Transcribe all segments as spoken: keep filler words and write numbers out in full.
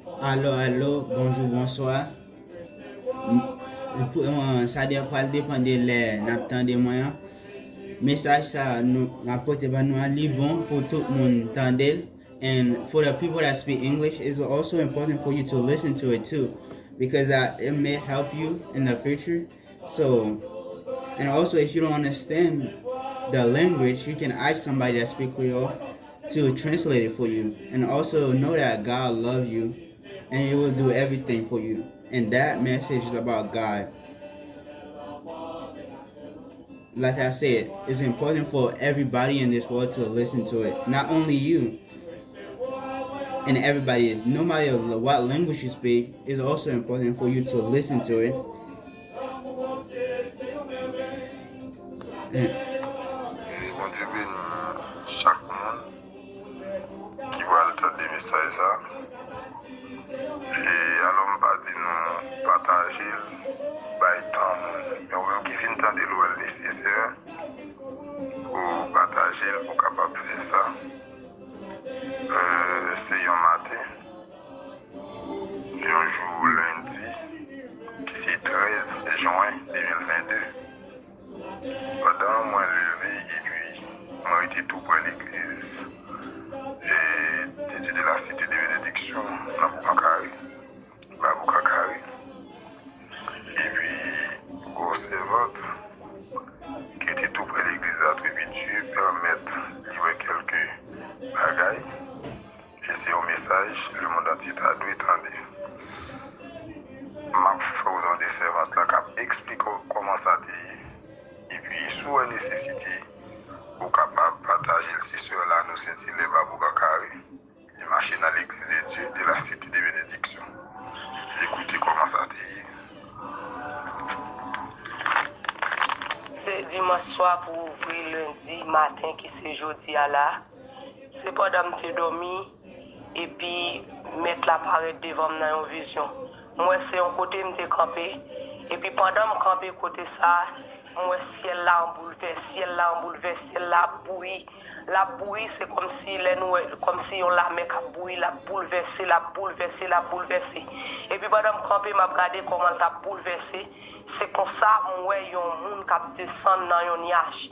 Alo, alo, bonjou, bonswa. M- pou- euh, sa de- pral depann de lè n ap tande mwen an. Mesaj sa nou m ap pote ban nou an, li bon pou tout moun tande l. And for the people that speak English, it's also important for you to listen to it too, because uh, it may help you in the future. So, and also if you don't understand the language, you can ask somebody that speak Creole to translate it for you. And also know that God love you and he will do everything for you. And that message is about God. Like I said, it's important for everybody in this world to listen to it. Not only you and everybody, no matter what language you speak, it's also important for you to listen to it. Ke Bondye beni chak moun ki pral tande mesaj sa. E alò m pa di nou pataje l, bay tan moun. Men ou menm ki fin tande l, ou wè l nesesè pou pataje l, pou kapab fè sa. Euh, se yon maten, yon jou lendi, ki se trèz jen de mil vennde. Pandan mwen leve epi mwen rete tou prè legliz e Dieu de la Cité de Bénédiction nan Boukan Kare, ba Boukan Kare. Epi gon sèvant ki te tou prè legliz la tou, epi Dieu pèmèt li wè kèlke bagay. E se yon mesaj lemonn antye ta dwe tande. M ap fè w tande sèvant lan k ap eksplike w kòman sa te ye. Epi si w wè nesesite, ou kapab pataje l. Se sè Lano Sentilè ba Boukan Kare. Li mache nan Legliz de Dye de la Site de Benediksyon. Ekoute kòman sa te ye. Se dimanch swa pou ouvri lendi maten ki se jodi a la. Se pandan m te dòmi, epi Mèt la parèt devan m nan yon vizyon. M wè se yon kote m te kanpe, epi pandan m kanpe kote sa a, m wè syèl la an boulvès, syèl la an boulvès, syèl la ap bouyi. L ap bouyi, se kòmsi lè nou wè, kòmsi yon lamè k ap bouyi, l ap boulvèse, l ap boulvèse, l ap boulvèse. Epi pandan m kanpe, m ap gade kòman l t ap boulvèse, se konsa m wè yon moun k ap desann nan yon nyaj.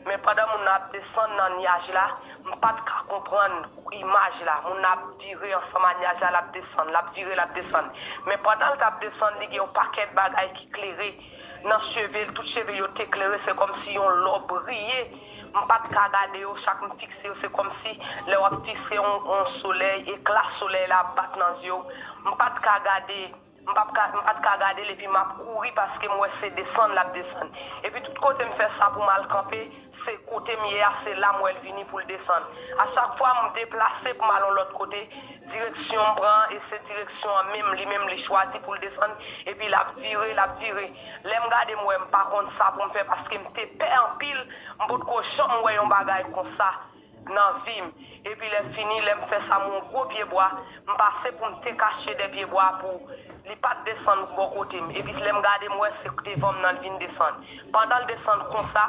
Men pandan moun nan ap desann nan nyaj la, m pa t ka konprann imaj la. Moun nan ap vire ansanm ak nyaj la, l ap desann, l ap vire, l ap desann. Men pandan l t ap desann, li gen yon pakèt bagay ki klere nan cheve l, tout cheve l yo te klere, se kòmsi yon lò briye. M pa t ka gade yo, chak m fikse yo, se kòmsi lè w ap fikse yon, yon solèy, ekla solèy la ap bat nan zye w. M pa t ka gade, m pa t ka, m pa t ka gade l epi m ap kouri paske m wè se desann l ap desann. Epi tout kote m fè sa pou m al kanpe, se kote m ye a, se la m wè l vini pou l desann. A chak fwa m deplase pou m al yon lòt kote, direksyon m pran, e se direksyon an menm, li menm li chwazi pou l desann, epi l ap vire, l ap vire. Lè m gade m wè m pa konn sa pou m fè paske m te pè anpil, m potko janm wè yon bagay konsa nan vi m. Epi lè fini, lè m fè sa m wè yon gwo pyebwa, m pase pou m te kache dè pyebwa a pou li pa t desann bò kote m. Epi lè m gade m wè se devan m nan l vin desann. Pandan l desann konsa,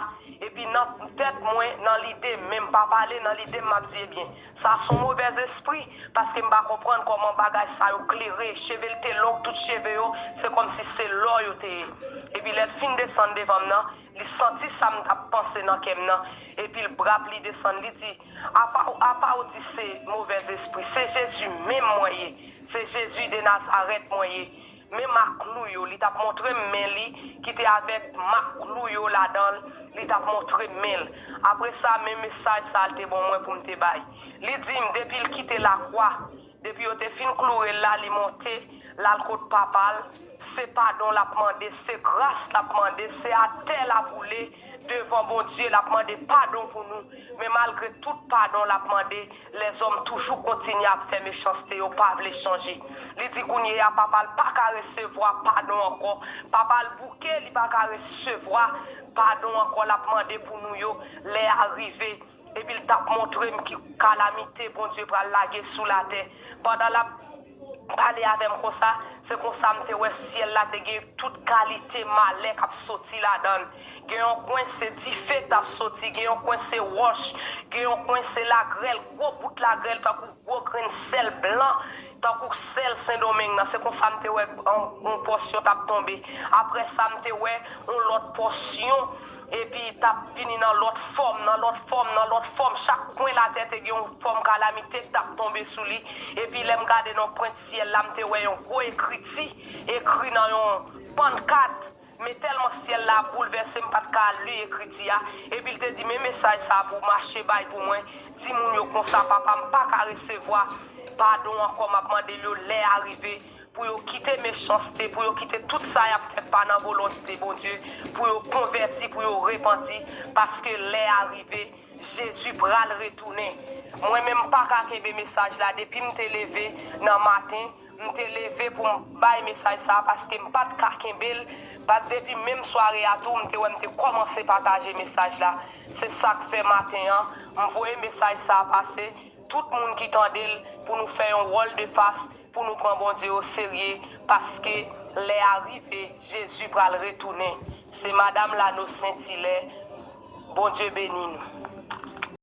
epi nan tèt mwen, nan lide m, men m pa pale, nan lide m m ap di ebyen, sa se yon movèzespri, paske m pa konprann kòman bagay sa yo klere, cheve l te long, tout cheve yo, se kòmsi se lò yo te ye. Epi lè l fin desann devan m nan, li santi sa m t ap panse nan kè m nan, epi l brap li desann, li di, apa, apa w di se movèzespri, se Jezi menm mwen ye, se Jezi de Nazarèt mwen ye. Men mak klou yo, li t ap montre m men li ki te avèk mak klou yo ladan l, li t ap montre m men l. Apre sa, men mesaj sa l te ban mwen pou m te bay. Li di m, depi l kite lakwa, depi yo te fin kloure l la, li monte, l al kot Papa l, se padon l ap mande, se gras l ap mande, se atè l ap woule devan Bondye, l ap mande padon pou nou. Men malgre tout padon l ap mande, lèzòm toujou kontinye ap fè mechanste, yo pa vle chanje. Li di kounye a papa l pa ka resevwa padon ankò. Papa l bouke, li pa ka resevwa padon ankò l ap mande pou nou yo, lè a rive. Epi l t ap montre m ki kalamite Bondye pral lage sou latè. Pandan l ap pale avè m konsa, se konsa m te wè syèl la te gen tout kalite malè k ap soti ladan l. Gen yon kwen se dife k t ap soti, gen yon kwen se wòch, gen yon kwen se lagrèl, gwo bout lagrèl tankou gwo grenn sèl blan tankou sèl Sendomeng nan. Se konsa m te wè yon pòsyon t ap tonbe. Apre sa, m te wè yon lòt pòsyon, epi t ap vini nan lòt fòm, nan lòt fòm, nan lòt fòm. Chak kwen latè te gen yon fòm kalamite k t ap tonbe sou li. Epi lè m gade nan pwent syèl la, m te wè yon gwo ekriti ekri nan yon pannkat. Men tèlman syèl la boulvèse, m pa t ka li ekriti a. Epi l te di, men mesaj sa a pou w mache bay pou mwen. Di moun yo konsa, papa, m pa ka resevwa padon ankò, m ap mande l yo lè a rive pou yo kite mechanste, pou yo kite tout sa y ap fè pa nan volonte Bondye, pou yo konvèti, pou yo repanti, paske lè a rive, Jezi pral retounen. Mwen menm m pa ka kenbe mesaj la depi m te leve nan maten, m te leve pou m bay mesaj sa a paske m pa t ka kenbe l. Depi menm sware a tou, m te wè m te kòmanse pataje mesaj la. Se sa k fè maten an, m voye mesaj sa a pase. Tout moun ki tande l, pou nou fè yon wòl de fas, pou nou pran Bondye o serye, paske lè a rive, Jezi pral retounen. Se Madanm Lano Sentilè. Bondye beni nou.